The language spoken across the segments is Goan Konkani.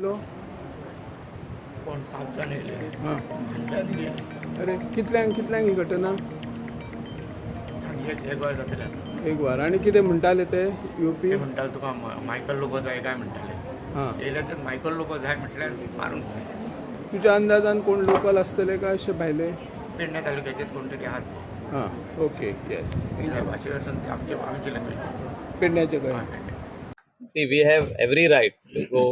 लो. कोण पांच जाण येयले आनी गेले. अरे, कितल्यांक कितल्यांक ही घटना? आनी एक एक वर जातलें आतां. एक वर. आनी कितें म्हणटाले ते येवपी? ते म्हणटाले, तुका मायकल लोबो जाय काय म्हणटाले. येयले तर मायकल लोबो जाय म्हटल्यार मारूंक जाय. तुज्या अंदाजान कोण लोकल आसतले काय अशे भायले? पेडण्या तालुक्याचेच कोण तरी आहात ते. हां, ओके, येस. त्या भाशेवरसून ते आमचे आमची लँग्वेज. पेडण्याचे काय? See, we have every right to go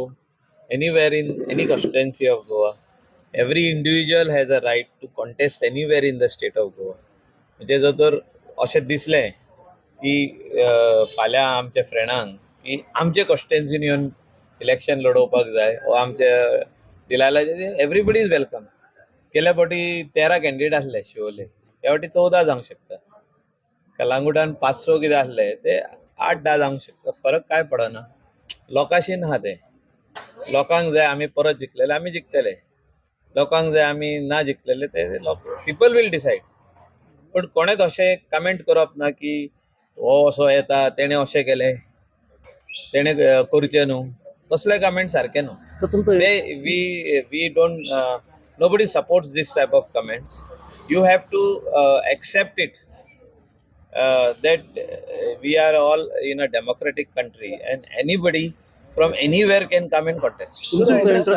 anywhere in any constituency of Goa. Every individual has a right to contest anywhere in the state of Goa. म्हणजे जर तर अशें दिसलें की फाल्यां आमच्या फ्रेंडांक की आमचे कॉन्स्टिट्युएन्सीन येवन इलेक्शन लडोवपाक जाय वा आमच्या दिलायला, एवरीबडी is welcome. गेल्या फावटी 13 कॅन्डिडेट आसले शिवोले, ह्या फावटी 14 जावंक शकता. कलांगुटान पांच स कितें आसले ते 8-10 जावंक शकता. फरक काय पडना. लोकांशीन आहा तें. लोकांक जाय आमी परत जिखलेले, आमी जिखतले. लोकांक जाय आमी ना जिखलेले, ते लोक, पिपल will decide. पण कोणेच अशें कमेंट करप ना की हो असो येता, तेणें अशें केलें, तेणें करचें न्हू. तसले कमेंट सारके न्हू. सर, तुमचो They we don't nobody supports this type of comments. You have to accept it that we are all in a democratic country and anybody from anywhere can come and contest. तुमचो इंटरेस्ट